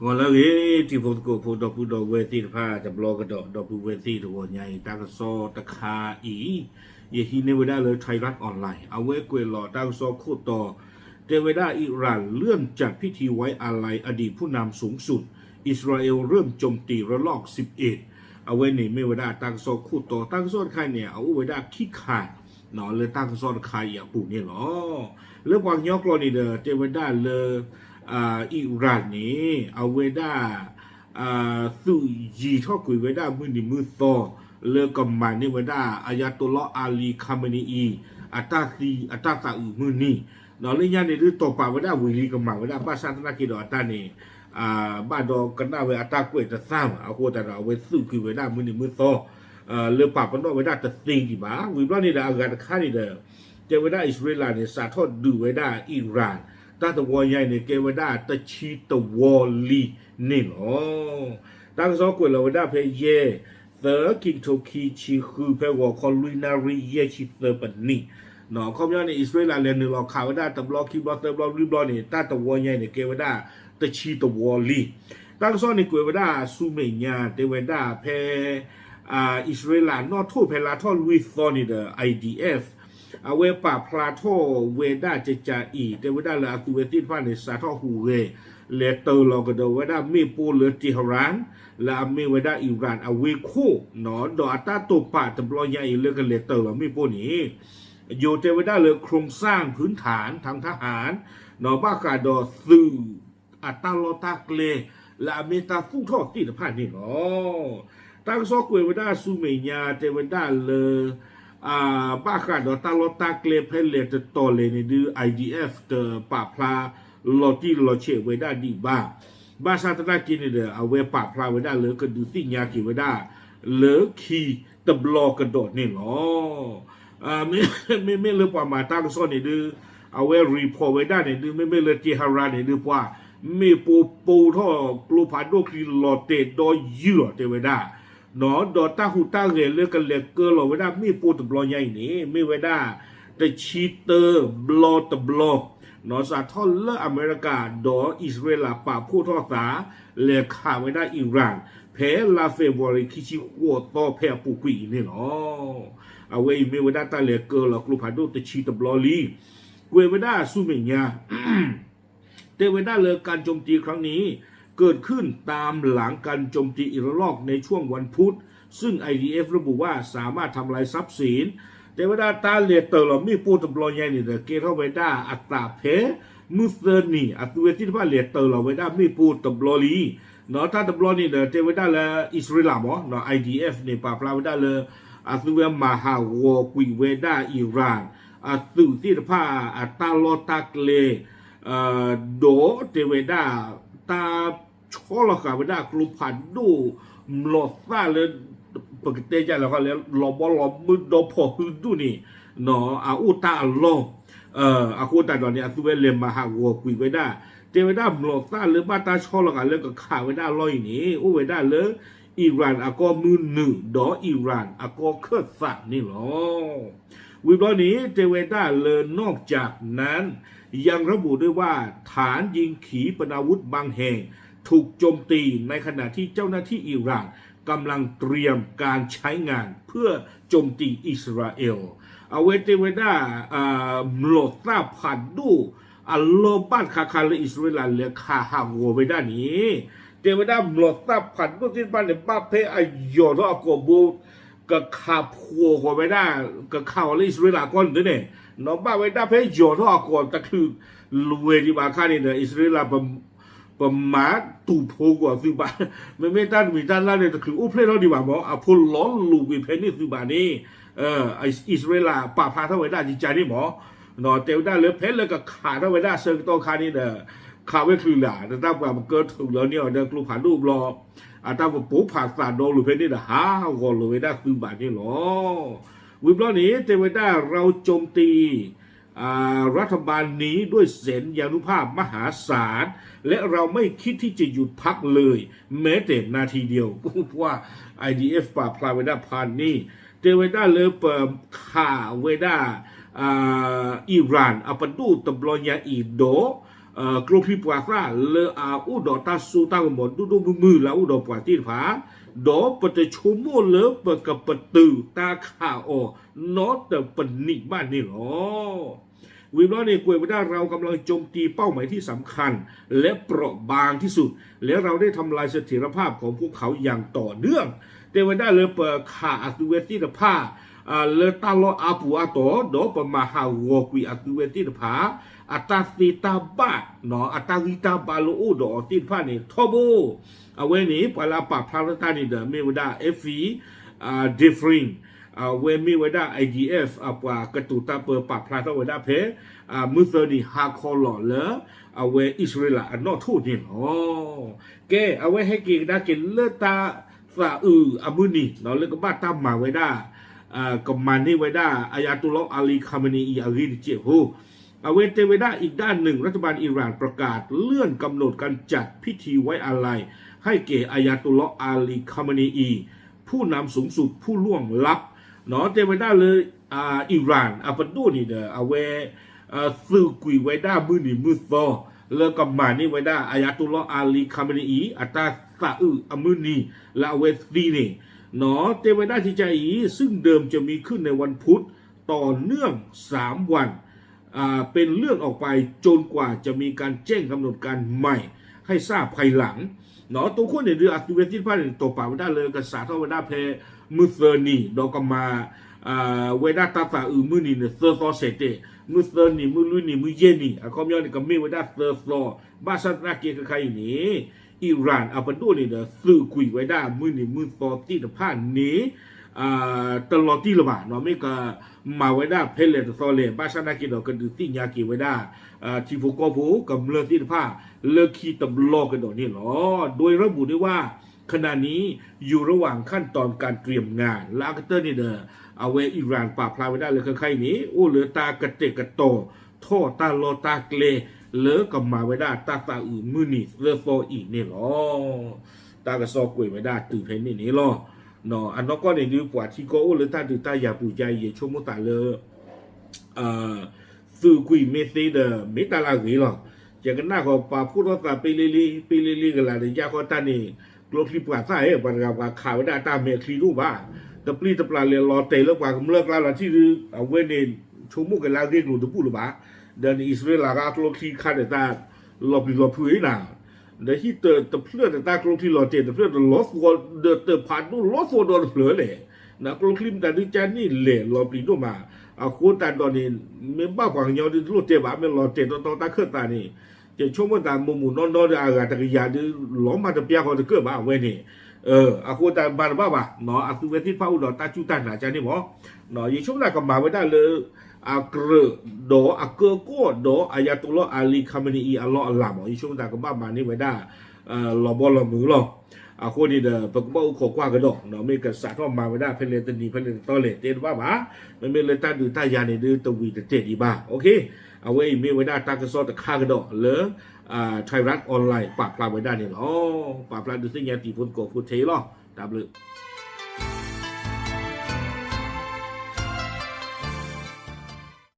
ဂီၤလၢအဂ့ၤ တံၤဖိသကိးဖိ ဒီပုၢ်ဒီဝဲၢ်သ့ၣ်တဖၣ်တဘျီကဒီး ဒီပုၢ်ဝဲၢ်သ့ၣ်တဂီၤညါအံၤ တၢ်ကစီၣ်တခါအံၤ ယဟံးန့ၢ်ဝဲဒၣ်လၢ Thairath Online အဝဲကွဲးလီၤတၢ်ကစီၣ်ခိၣ်တီ တဲဝဲဒၣ် อิหร่านเลื่อนจัดพิธีไว้อาลัยอดีตผู้นำสูงสุด อิสราเอลเริ่มโจมตีระลอกสิบเอ็ด အဝဲန့ၣ်မ့ၢ်ဝဲဒၣ်တၢ်ကစီၣ်ခိၣ်တီ တၢ်ကစီၣ်တခါန့ၣ် အအိၣ်ဝဲဒၣ်ခံခါ လၢတၢ်ကစီၣ်တခါအံၤအပူၤန့ၣ်လီၤ. လၢပှၤကညီကျိာ်န့ၣ်ဒီး တဲဝဲဒၣ်လၢ အံၣ်ရၣ်န့ၣ် အဝဲဒၣ် သုးယံၤထီၣ်ကွံာ်ဝဲဒၣ်မုၢ်နံၤမုၢ်သီ လၢကမၤန့ၢ်ဝဲဒၣ် Ayatollah Ali Khamenei အံၤ အတၢ်သံအတၢ်သးအုးမုၢ်နံၤ ဒီးလၢညါန့ၣ်ဒုးတီၢ်ပာ်ဝဲဒၣ်ဝံၤလံကမၤဝဲဒၣ် ဘၣ်ဆၣ်သနာ်က့ဒီးအတၢ်န့ၣ် ဘၣ်ဒီးကနၣ်ဝဲအတၢ်ကွဲးတသ့ဘၣ် အဃိသတးဒီးအဝဲသုးကွံာ်ဝဲဒၣ်မုၢ်နံၤမုၢ်သီ လၢပာ်ပနီၣ်ဝဲဒၣ်တသ့ဒံးဘၣ်. ဝံၤဘျီန့ၣ်ဒီးအဂၤတခါန့ၣ်ဒီး တဲဝဲဒၣ်အံၣ်စရ့လးန့ၣ် စးထီၣ်ဒုးဝဲဒၣ်အံၣ်ရၣ် တၢ်တဝီညါအံၤန့ၣ် ကဲဝဲဒၣ်တဆံတဝီလံန့ၣ်လီၤ. တၢ်ကစီၣ်ကွဲးလီၤဝဲဒၣ်ဖဲယဲၢ် သၢ ခံကထိခံဆံဃု ဖဲဂီၤခီလွံၢ်နၣ်ရံၣ်ယဲၢ်ဆံသၢပနံၣ် အခီပညီန့ၣ် အံၣ်စရ့လးလဲၤနုာ်လီၤခးဝဲဒၣ်တဘျီခံဘျီသၢဘျီလွံၢ်ဘျီန့ၣ် တၢ်တဝီညါအံၤန့ၣ် ကဲဝဲဒၣ်တဆံတဝီလံ. တၢ်ကစီၣ်န့ၣ်ကွဲးဝဲဒၣ်ဆူမဲာ်ညါ တဲဝဲဒၣ်ဖဲ အံၣ်စရ့လးနီၣ်ထိၣ်ဖဲလါထီၣ်လွံၢ်သီန့ၣ်ဒီး IDF အဝဲပာ်ဖျါထီၣ်ဝဲဒၣ်ကကးအံၤ တဲဝဲဒၣ်လၢအသုးဝဲသ့ၣ်တဖၣ်န့ၣ် စးထီၣ်ဟူးဂဲၤ လဲၤတၢၤလီၤကဒီးဝဲဒၣ်မ့ၣ်ပိၢ်လၢ Tehran လၢအမ့ၢ်ဝဲဒၣ်အံၣ်ရၣ်အဝ့ၢ်ခိၣ် ဒီးအတၢ်တိာ်ပာ်တဘျီညါအံၤလၢကလဲၤတၢၤလီၤမ့ၣ်ပိၢ်န့ၣ် ယိၤတဲဝဲဒၣ်လၢ โครงสร้างพื้นฐานทางทหาร ဒီးဘၣ်ဃးဒီးသုး အတၢ်လီၢ်တၢ်ကျဲ လၢအမ့ၢ်တၢ်သူၣ်ထီၣ်သ့ၣ်တဖၣ်န့ၣ်လီၤ. တၢ်ကစီၣ်ကွဲးဝဲဒၣ်ဆူမဲာ်ညါ တဲဝဲဒၣ်လၢ ဘၣ်ဃးဒီးတၢ်လီၢ်တၢ်ကျဲဖဲလဲၣ်တတီၤလဲၣ်န့ၣ်ဒုး IDF တပာ်ဖျါလီၤတံၢ်လီၤဆဲးဝဲဒၣ်ဒံးဘၣ်. ဘၣ်ဆၣ်သနာ်က့န့ၣ်ဒီး အဝဲပာ်ဖျါဝဲဒၣ်လၢကဒုးသ့ၣ်ညါက့ၤဝဲဒၣ် လၢခံတဘျီကဒီးန့ၣ်လီၤ. မ့မ့ၢ်လၢပှၤမၤတၢ်ကစီၣ်န့ၣ်ဒုး အဝဲ report ဝဲဒၣ်န့ၣ်ဒုး မ့မ့ၢ်လၢ Tehran န့ၣ်ဒုး ပှၤမ့ၣ်ပိၢ်ပိၢ်ထီၣ်ကျိဖးဒိၣ်ချံလီၤတဲာ်ဒီယုၢ်လီၤတဲဝဲဒၣ် ဒီးတၢ်ဟူးတၢ်ဂဲၤလၢကလဲၤကၢလီၤဝဲဒၣ်မ့ၣ်ပိၢ်တဘျီညါအံၤန့ၣ် မ့ၢ်ဝဲဒၣ် တဆံတၢဘျီတဘျီ စးထီၣ်လၢအမဲရကၤဒီးအံၣ်စရ့လးပာ်ဖှိၣ်ထီၣ်သး လဲၤခးဝဲဒၣ်အံၣ်ရၣ် ဖဲလါ February ခံဆံဃိးသီဖဲအပူၤကွံာ်အံၤန့ၣ်လီၤ. အဝဲအံၤမ့ၢ်ဝဲဒၣ်တၢ်လဲၤကၢလီၤကျိဖးဒိၣ်တဆံတဘျီလံ. ကွဲးဝဲဒၣ်ဆူမဲာ်ညါ တဲဝဲဒၣ်လၢ การโจมตีครั้งนี้ เกิดขึ้นตามหลังการโจมตีอีกระลอกในช่วงวันพุธ ซึ่ง ไอดีเอฟ ระบุว่าสามารถทำลายทรัพย์สิน တဲဝဲဒၣ်တၢ်လဲၤတၢၤလီၤမ့ၣ်ပိၢ်တဘျီညါန့ၣ်ဒီး ကဲထီၣ်ဝဲဒၣ်အသးဖဲ မုၢ်သၢနံၤ အသုဝဲသ့ၣ်တဖၣ်လဲၤတၢၤလီၤဝဲဒၣ်မ့ၣ်ပိၢ်တဘျီလံ. ဒီးတၢ်တဘျီန့ၣ်ဒီး တဲဝဲဒၣ်လၢအံၣ်စရ့လးမ့ၢ် ဒီး IDF န့ၣ် ပာ်ဖျါဝဲဒၣ်လၢ အသုဝဲမၤဟးဂီၤကွံာ်ဝဲဒၣ်အံၣ်ရၣ် အသုးသ့ၣ်တဖၣ်အတၢ်လီၢ်တၢ်ကျဲ ဒီးတဲဝဲဒၣ် တၢ်ဆီလီၤဃာ်ဝဲဒၣ်ကျိဖးဒိၣ် မျိာ်သၣ်လၢ ပကတဲဒ်လဲၣ်ဃီလဲၣ် လီၤဘီလီၤမုၢ်ဒီဖီၣ်ဟုဒူၣ်န့ၣ် အအိၣ်တၢ်အလီၢ် အဃိသတးဒီးန့ၣ် အသုဝဲလဲၤမၤဟးဂီၤကွံာ်ဝဲဒၣ် တဲဝဲဒၣ်မျိာ်သၣ်လၢဘၣ်တၢ်ဆီလီၤဃာ်လၢကခးဝဲဒၣ်အလီၢ်အံၤန့ၣ် အိၣ်ဝဲဒၣ်လၢ အံၣ်ရၣ်အကီၢ်မုၢ်နုာ် ဒီးအံၣ်ရၣ်အကီၢ်ခၢၣ်သးန့ၣ်လီၤ. ဝံၤဘျီန့ၣ် တဲဝဲဒၣ်လၢ นอกจากนั้น ยังระบุด้วยว่า ฐานยิงขีปนาวุธบางแห่ง ถูกโจมตีในขณะที่เจ้าหน้าที่อิหร่านกำลังเตรียมการใช้งานเพื่อโจมตีอิสราเอล အဝဲတဲဝဲဒၣ် မျိာ်သၣ်ဖးဒိၣ် အလီၢ်ဘၣ်တခါခါလၢအံၣ်စရ့လးလဲၤခးဟးဂီၤဝဲဒၣ်န့ၣ် တဲဝဲဒၣ်မျိာ်သၣ်ဖးဒိၣ်သ့ၣ်တဖၣ်န့ၣ် ဘၣ်ဖဲအယီၤထီၣ်အကိာ်ဘိ ကခးဖှီၣ်ဃီၤဝဲဒၣ် ကခးအီၤလၢအံၣ်စရ့လးအကီၢ်န့ၣ်န့ၣ် နီၢ်ဘၣ်ဝဲဒၣ်ဖဲယီၤထီၣ်အကိာ်တချုးလွဲၢ်ဒံးဘၣ်အခါန့ၣ်ဒီး အံၣ်စရ့လး ပမၤတူၢ်ဖိကွံာ်အသုးဘၣ်, မ့မ့ၢ်တၢ်တမံၤတၢ်လၢ်န့ၣ် တချုးအိၣ်ဖျဲၣ်ထီၣ်ဒံးဘၣ်မ့ၢ် အဖိလီၤလိာ်ကွံာ်ဖဲန့ၣ်သုးဘၣ်န့ၣ် အံၣ်စရ့လးပာ်ဖျါထီၣ်ဝဲဒၣ်ကကန့ၣ်မ့ၢ် တဲဝဲဒၣ်လၢဖဲလၢကခးထီၣ်ဝဲဒၣ်အဆၢကတီၢ်ခါန့ၣ်ဒီး ခးဝဲချုးလၢ် တၢ်ပှၤပကၢထုးလီၤန့ၢ်အီၤဒီးကျိဖးဒိၣ်ဘျီ အတၢ်ပပိာ်ဖးသးဒီလိာ်ဖဲန့ၣ်ဒီး ဟးဂီၤလိာ်ဝဲဒၣ်သုးဘၣ်န့ၣ်လီၤ. ဝံၤဘျီန့ၣ် တဲဝဲဒၣ် เราโจมตี รัฐบาลนี้ด้วยแสนยานุภาพมหาศาล และเราไม่คิดที่จะหยุดพักเลยแม้แต่นาทีเดียว ပှၤ IDF ပာ်ဖျါဝဲဒၣ်ဖးန့ၣ် တဲဝဲဒၣ်လၢပခးဝဲဒၣ် အံၣ်ရၣ်အပဒိၣ်တဘျီညါအံၤဒီး ကျိချံပှၤသၣ်လၢအအိၣ်ဒီးတၢ်စိတၢ်ကမီၤဒိၣ်ဒိၣ်မုၢ်မုၢ်လၢအအိၣ်ဒီးပှၤသ့ၣ်တဖၣ်, ဒီးပတဆိကမိၣ်လၢပကပတုာ်တၢ်ခးအီၤ နီတပနံးဘၣ်န့ၣ်လီၤ. ဝံၤဘျီန့ၣ် ကွဲးဝဲဒၣ် เรากำลังโจมตีเป้าหมายที่สำคัญและเปราะบางที่สุด และเราได้ทำลายเสถียรภาพของพวกเขาอย่างต่อเนื่อง တဲဝဲဒၣ်လၢပခးအသုဝဲသ့ၣ်တဖၣ် လၢတၢ်လီၢ်အါပူၤအါတီၤ ဒီးပမၤဟးဂီၤကွံာ်အသုဝဲသ့ၣ်တဖၣ် အတၢ်သ့တၢ်ဘၣ် အတၢ်ဂံၢ်တၢ်ဘါလၢအိၣ်ဒီးအီၤသ့ၣ်တဖၣ်န့ၣ် ထီဘိ အဝဲန့ၣ် ပှၤလၢအပာ်ဖျါထီၣ်တၢ်န့ၣ်ဒီး မ့ၢ်ဝဲဒၣ် Effie Defrin အဝဲမ့ၢ်ဝဲဒၣ် I D F အပှၤကတိၤတၢ်ပၢပာ်ဖျါထီၣ်ဝဲဒၣ်ဖဲ မုၢ်သၢနံၤဟါခီလီၤလၢ အဝဲအံၣ်စရ့လးအနီၣ်ထိၣ်န့ၣ်လီၤ. ကဲ အဝဲဟဲက့ၤကဒါက့ၤလၢတၢ်သးအုးအမုၢ်နံၤ လၢကဘၣ်တၢ်မၤဝဲဒၣ် ကမၤန့ၢ်ဝဲဒၣ် Ayatollah Ali Khamenei အဂ့ၢ်တစဲးဖိ အဝဲတဲဝဲဒၣ် อีกด้านหนึ่ง รัฐบาลอิหร่านประกาศเลื่อนกำหนดการจัดพิธีไว้อาลัยให้แก่อายาตุลลอฮ์อาลี คาเมเนอี ผู้นำสูงสุดผู้ล่วงลับ တဲဝဲဒၣ်လၢ အံၣ်ရၣ်အပဒိၣ်န့ၣ်ဒီး အဝဲ သုးကွံာ်ဝဲဒၣ်မုၢ်နံၤမုၢ်သီ လၢကမၤန့ၢ်ဝဲဒၣ် Ayatollah Ali Khamenei အတၢ်သးအုးအမုၢ်နံၤ လၢအဝဲသံန့ၣ် တဲဝဲဒၣ် ที่จะอี ซึ่งเดิมจะมีขึ้นในวันพุธต่อเนื่องสามวัน อ่า เป็นเลื่อนออกไปจนกว่าจะมีการแจ้งกำหนดการเตรียมงาน ให้ทราบภายหลัง တိၢ်ခိၣ်န့ၣ်ဒုး အသုဝဲသ့ၣ်တဖၣ်န့ၣ် တိာ်ပာ်ဝဲဒၣ်လၢကစးထီၣ်ဝဲဒၣ်ဖဲ မုၢ်သၢနံၤ ဒီးကမၤ ဝဲဒၣ်တၢ်သးအုးမုၢ်နံၤန့ၣ် သၢသီစဲးတဲာ်, မုၢ်သၢနံၤ မုၢ်လွံၢ်နံၤ မုၢ်ယဲၢ်နံၤ အခီပညီန့ၣ် ကမ့ၢ်ဝဲဒၣ်သၢသီ, ဘၣ်ဆၣ်သနာ်က့ခဲခါအံၤန့ၣ် အံၣ်ရၣ်အပဒိၣ်န့ၣ်ဒီး သုးကွံာ်ဝဲဒၣ်မုၢ်နံၤမုၢ်သီသ့ၣ်တဖၣ်န့ၣ် တလီၤတံၢ်လၢၤဘၣ်, မ့ၢ်ကမၤဝဲဒၣ်ဖဲလဲၣ်တသီလဲၣ်, ဘၣ်ဆၣ်သနာ်က့ဒီး ကဒုးသ့ၣ်ညါက့ၤဝဲဒၣ် ထံဖိကီၢ်ဖိကမျၢၢ်သ့ၣ်တဖၣ် လၢခံတဘျီကဒီးန့ၣ်လီၤ. โดยระบุด้วยว่า ขณะนี้อยู่ระหว่างขั้นตอนการเตรียมงาน လၢအကတၢၢ်န့ၣ်ဒီး အဝဲအံၣ်ရၣ်ပာ်ဖျါဝဲဒၣ်လၢခဲခါအံၤန့ၣ် အိၣ်လၢတၢ်ကတဲာ်ကတီၤထီၣ်တၢ်လီၢ်တၢ်ကျဲ လၢကမၤဝဲဒၣ်တၢ်သးအုးမုၢ်နံၤသၢသီအံၤန့ၣ်လီၤ. တၢ်ကစီၣ်ကွဲးဝဲဒၣ်တုၤဖဲန့ၣ်န့ၣ်လီၤ. အနီၢ်ကီၢ်န့ၣ်ဒုး ပှၤထံကီၢ်အိၣ်လၢတၢ်ဒုးတၢ်ယၤပူၤကါအံၤ ယဆိကမိၣ်သးလၢ သုးကွံာ်မ့ၢ်သ့ဒီး မ့ၢ်တၢ်လၢအဂ့ၤလီၤ. ယကနၣ်ဃီၤပှၤဖှိၣ်ထီၣ်သးပ့လ့လ့ ပ့လ့လ့ကလၤဒီး ယၢ်ဃီတၢ်န့ၣ် ကျိချံပှၤသၣ်ဧၢ ပှၤတဂၤပှၤခးဝဲဒၣ်တၢ်မဲာ်ချံတအိၣ်ဘၣ်, တပျံၤတပျၢ်လဲၤလီၤတဲာ်လၢပှၤကမျၢၢ်ကျါလီၤထံၣ်ဒုး အဝဲန့ၣ် ဆိကမိၣ်က့ၤလၢအဂ့ၢ်ကျိၤတဘူၣ်လၢၤဘၣ်. ဒီးန့ၣ်အံၣ်စရ့လးကကျိချံခါဒီးတၢ်လီၤပျံၤလီၤဖုးအံၤနၤ ဒီးဟံၣ်တဖျၢၣ်တတၢ်ကျိချံလီၤတဲာ် တဖျၢၣ်တလီၤသီဒီးတဖးဒိၣ်လီၤသီဒီးတဖျၢၣ်လဲၣ်. နကျိချံမတၤဒုးကၢ်န့ၣ်လဲၤလီၤပျံၤဒိၣ်မး, အဃိသတးဒီးန့ၣ် မ့ၢ်ဘၣ်ပှၤကညီဒုးတလိၣ်တဲဘၣ် မ့ၢ်လီၤတဲာ်တီတီတၢ်ခၢၣ်သးန့ၣ်, ယဆိကမိၣ်သးမိၢ်မိၢ်နီၢ်နီၢ်ဒီးအဂၤတကယၤဒုး လီၤမၢ်တပျၢ်ဃီတကၢၢ်ဘၣ်အဝဲန့ၣ်, အဃိသတးမၤတဘၣ်ဘၣ်, အသုဝဲသ့ၣ်တဖၣ်အိၣ်ဒီးတၢ်စူၢ်တၢ်နာ်ကၢ်န့ၣ်မး, ယဆိကမိၣ်သးကမၤဝဲဒၣ်လၢ အကြၢးဒီးအကၢကီၢ်ဒီး Ayatollah Ali Khamenei အံၤအလီၢ်အလၤမး, ယဆိကမိၣ်သးကဘၣ်မၤန့ၢ်ဝဲဒၣ် လီၤဘီလီၤမုၢ်လီၤ. အဃိန့ၣ်ဒီး ပကဘၣ်အိၣ်ခိးကွၢ်ကဒီး မ့ၢ်ကစးထီၣ်မၤဝဲဒၣ်ဖဲလဲၣ်တနံၤဖဲလဲၣ်တသီလဲၣ် တဲတဘၣ်ဘၣ်, မ့မ့ၢ်လၢတၢ်ဒုးတၢ်ယၤန့ၣ်ဒုးတဝံၤတတဲာ်ဒံးဘၣ်. အဝဲအံၤမ့ၢ်ဝဲဒၣ်တၢ်ကစီၣ်တခါကဒီးလၢ Thairath Online ပာ်ဖျါဝဲဒၣ်န့ၣ်လီၤ. ပာ်ဖျါဒုးသ့ၣ်ညါတံၤဖိသကိးဖိထဲအံၤလီၤ. တၢ်ဘျုး